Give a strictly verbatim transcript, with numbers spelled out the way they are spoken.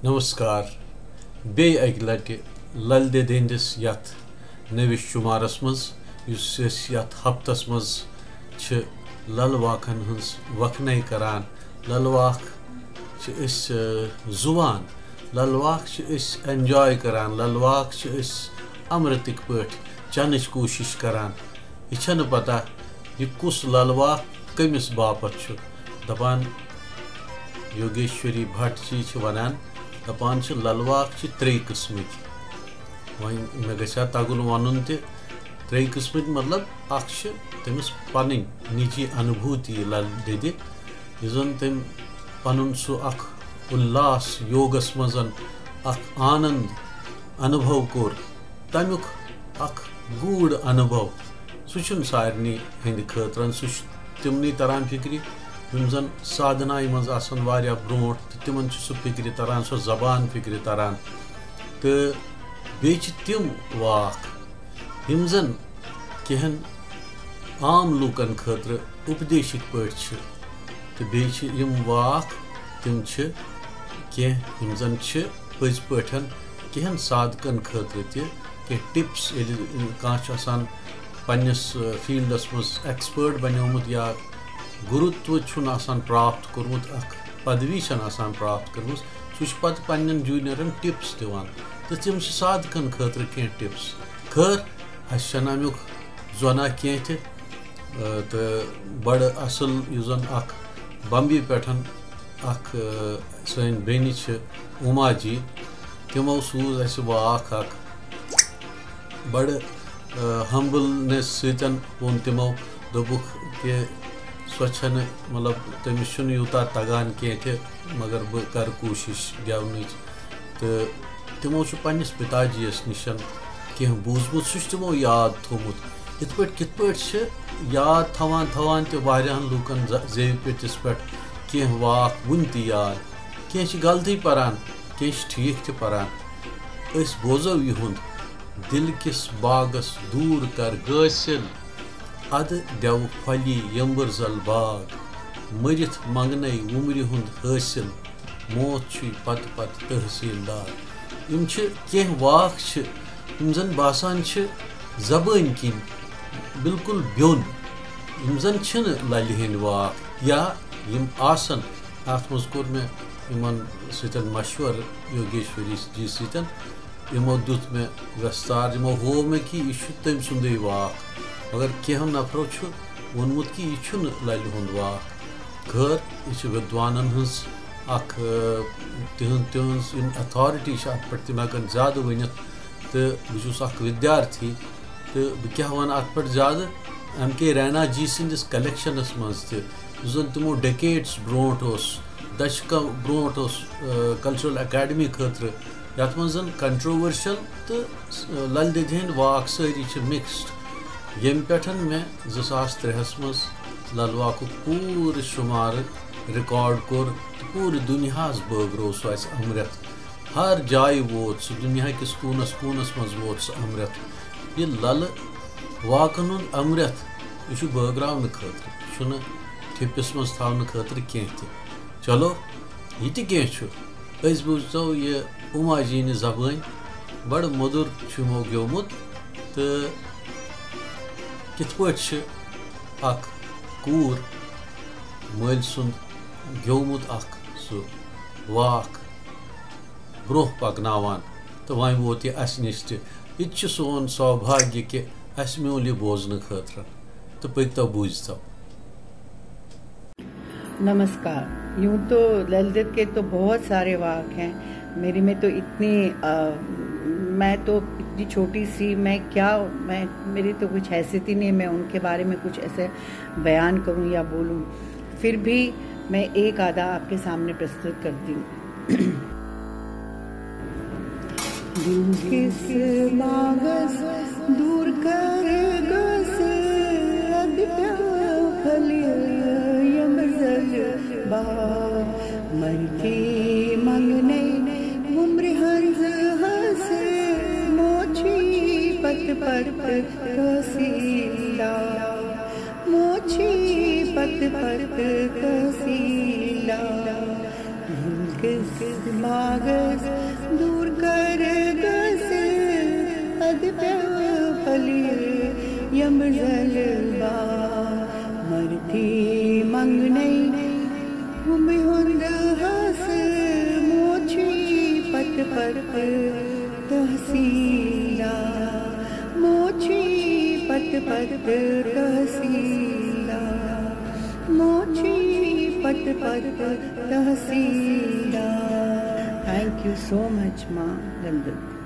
نمسکار۔ بیٚیہِ اَکہِ لَٹہِ لَلہِ دٮ۪دِ ہٕنٛدِس یَتھ نٔوِس شُمارَس منٛز، یُس أسۍ یَتھ ہفتَس منٛز چھِ لَلہٕ واکَن ہٕنٛز وَکھنَے کَران۔ لَلہٕ واکھ چھِ أسۍ، آ، زُوان، لَلہٕ واکھ چھِ أسۍ enjoy کَران، لَلہٕ واکھ چھِ أسۍ اَمرِتٕکۍ پٲٹھۍ چٮ۪نٕچ کوٗشِش کَران۔ یہِ چھَنہٕ پَتہ یہِ کُس لَلہٕ واکھ کٔمِس باپَتھ چھُ۔ دَپان یوگیشوری بھٹ جی چھِ وَنان، دَپان چھِ لَلہٕ واکھ چھِ ترٛیٚیہِ قٕسمٕکۍ۔ وۄنۍ مےٚ گژھِ ہا تَگُن وَنُن تہِ، ترٛیٚیہِ قٕسمٕکۍ مطلب اَکھ چھِ تٔمِس پَنٕنۍ نِجی انوٗبھوٗتی یہِ لَلہِ دٮ۪دِ، یُس زَن تٔمۍ پَنُن سُہ اَکھ اُلاس یوگَس منٛز اَکھ آنند انوبھو کوٚر، تَمیُک اَکھ گوٗڑ انوبھو، سُہ چھُنہٕ سارنٕے ہٕنٛدِ خٲطرٕ، سُہ چھُ تِمنٕے تَران فِکرِ، یِم زَن سادھنایہِ منٛز آسَن واریاہ برونٛٹھ، تہٕ تِمَن چھُ سُہ فِکرِ تَران، سۄ زبان فِکرِ تَران۔ تہٕ بیٚیہِ چھِ تِم واکھ، یِم زَن کینٛہَن عام لوٗکَن خٲطرٕ اُپدیشٕکۍ پٲٹھۍ چھِ، تہٕ بیٚیہِ چھِ یِم واکھ، تِم چھِ کینٛہہ یِم زَن چھِ پٔزۍ پٲٹھۍ کینٛہَن سادھکَن خٲطرٕ تہِ کینٛہہ ٹِپٕس، ییٚلہِ کانٛہہ چھُ آسان پنٛنِس، آ، فیٖلڈَس منٛز ایکسپٲرٹ بَنیومُت یا گُروٗتو چھُنہٕ آسان پرٛاپت کوٚرمُت، اَکھ پدوی چھَنہٕ آسان پرٛاپت کٔرمٕژ، سُہ چھُ پَتہٕ پنٛنٮ۪ن جوٗنیرَن ٹِپٕس دِوان۔ تہٕ تِم چھِ سادھکَن خٲطرٕ کینٛہہ ٹِپٕس۔ خٲر، اَسہِ چھَنہٕ اَمیُک زونا کینٛہہ تہِ، آ، تہٕ بَڑٕ اَصٕل یُس زَن اَکھ بمبی پٮ۪ٹھ اَکھ، آ، سٲنۍ بیٚنہِ چھِ اوما جی، تِمو سوٗز اَسہِ واکھ اَکھ۔ بَڑٕ، آ، ہمبلنس سۭتۍ ووٚن تِمو، دوٚپُکھ کہِ سۄ چھَنہٕ، مطلب، تٔمِس چھُنہٕ یوٗتاہ تَگان کینٛہہ تہِ، مگر بہٕ کَرٕ کوٗشِش گٮ۪ونٕچ۔ تہٕ تِمو چھُ پنٛنِس پِتا جِیَس نِش کینٛہہ بوٗزمُت، سُہ چھُ تِمو یاد تھوٚومُت۔ یِتھ پٲٹھۍ، کِتھ پٲٹھۍ چھِ یاد تھاوان تھاوان تہِ واریاہَن لوٗکَن ز-، زیوِ پیٚٹِس پٮ۪ٹھ کینٛہہ واکھ وُنہِ تہِ یاد۔ کینٛہہ چھِ غلطٕے پَران، کینٛہہ چھِ ٹھیٖک تہِ پَران۔ أسۍ بوزو یِہُنٛد، دِل کِس باغَس دوٗر کَر حٲصِل، اَدٕ دٮ۪وٕ پھۄلی یمبٕرزَل باغ، مٔرِتھ منٛگنَے وُمرِ ہُنٛد حٲصِل، موت چھُے پتہٕ پتہٕ تحصیلدار۔ یِم چھِ کینٛہہ واکھ چھِ، یِم زن باسان چھِ زبٲنۍ کِنۍ بالکل بیوٚن، یِم زن چھِنہٕ للہِ ہٕنٛدۍ واکھ، یا یِم آسن۔ اتھ منٛز کوٚر مےٚ یِمن سۭتۍ مشورٕ یوگیشوری جی سۭتۍ۔ یِمو دیُت مےٚ وٮ۪ستار، یِمو ہوو مےٚ کہِ یہِ چھُ تٔمۍ سُنٛدُے واکھ، مگر کینٛہو نفرو چھُ ووٚنمُت کہِ یہِ چھُنہٕ للہِ ہُنٛد واکھ۔ خٲر، یہِ چھِ ودوانن ہٕنٛز اکھ، آ، تِہُنٛد، تِہٕنٛز یِم اتھارٹی چھِ اتھ پٮ۪ٹھ، تِم ہٮ۪کن زیادٕ ؤنِتھ۔ تہٕ بہٕ چھُس اکھ ودیارتھی، تہٕ بہٕ کیٛاہ وَنہٕ اتھ پٮ۪ٹھ زیادٕ؟ ایم کے رینا جی سٕنٛدِس کلیکشنس منٛز تہِ، یُس زن تِمو ڈیکیڈس برونٛٹھ اوس، دشکو برونٛٹھ اوس، آ، کلچرل اکیڈمی خٲطرٕ، یتھ منٛز زن کنٹروورشل تہٕ، آ، لل دٮ۪دِ ہٕنٛدۍ واکھ سٲری چھِ مکسڈ۔ ییٚمہِ پٮ۪ٹھ مےٚ زٕ ساس ترٛےٚ ہَس منٛز لل واکُک پوٗرٕ شُمارٕ ریکارڈ کوٚر تہٕ پوٗرٕ دُنیاہس بٲگرو سُہ اَسہِ اَمرٮ۪تھ۔ ہر جایہِ ووت سُہ، دُنیا کِس کوٗنس کوٗنس منٛز ووت سُہ اَمرٮ۪تھ۔ یہِ للہٕ واکن ہُنٛد اَمرٮ۪تھ، یہِ چھُ بٲگراونہٕ خٲطرٕ، یہِ چھُنہٕ ٹھیٚپِس منٛز تھاونہٕ خٲطرٕ کینٛہہ تہِ۔ چلو، یہِ تہِ کینٛہہ چھُ۔ أسۍ بوٗزتو یہِ اوما جی نہِ زبٲنۍ، بڑٕ مٔدُر چھُ یِمو گیومُت۔ تہٕ کِتھ پٲٹھۍ چھِ اکھ کوٗر مٲلۍ سُنٛد گیومُت اکھ سُہ واکھ برونٛہہ پکناوان، تہٕ وۄنۍ ووت یہِ اسہِ نِش تہِ۔ یہِ تہِ چھُ سون سوبھاگیہ کہِ اسہِ میوٗل یہِ بوزنہٕ خٲطرٕ۔ تہٕ پٔکۍتو بوٗزۍتو۔ नमस्कार। यूं तो ललित के तो बहुत सारे वाक हैं, मेरे में तो इतनी, अ, मैं तो इतनी छोटी सी, मैं क्या, मैं, मेरी तो कुछ हैसियत ही नहीं है, मैं उनके बारे में कुछ ऐसे बयान करूं या बोलूं। फिर भी मैं एक आधा आपके सामने प्रस्तुत करती हूँ। دِل کِس باغس دوٗر کر گژھِ، اَدٕ پٮ۪وٚو پھلہِ یمبٕرزل باغ۔ مرتی منگنے وُمرِ ہنٛز حٲصِل، موچی پتہٕ پتہٕ تحصیلدار۔ موچی پتہٕ پتہٕ تحصیلدار۔ کِس باغس دوٗر کر گژھِ، اَدٕ پیٚو پھٔلہِ یمبٕزل با۔ مرتھی منگنے ہُمہِ ہُنٛد ہس، موچھی پتہٕ پتہٕ تحصیلدار، موچھی پتہٕ پتہٕ تحصیلدار، موچھی پتہٕ پتہٕ تحصیلدار۔ Thank you so much, ماں گنگا۔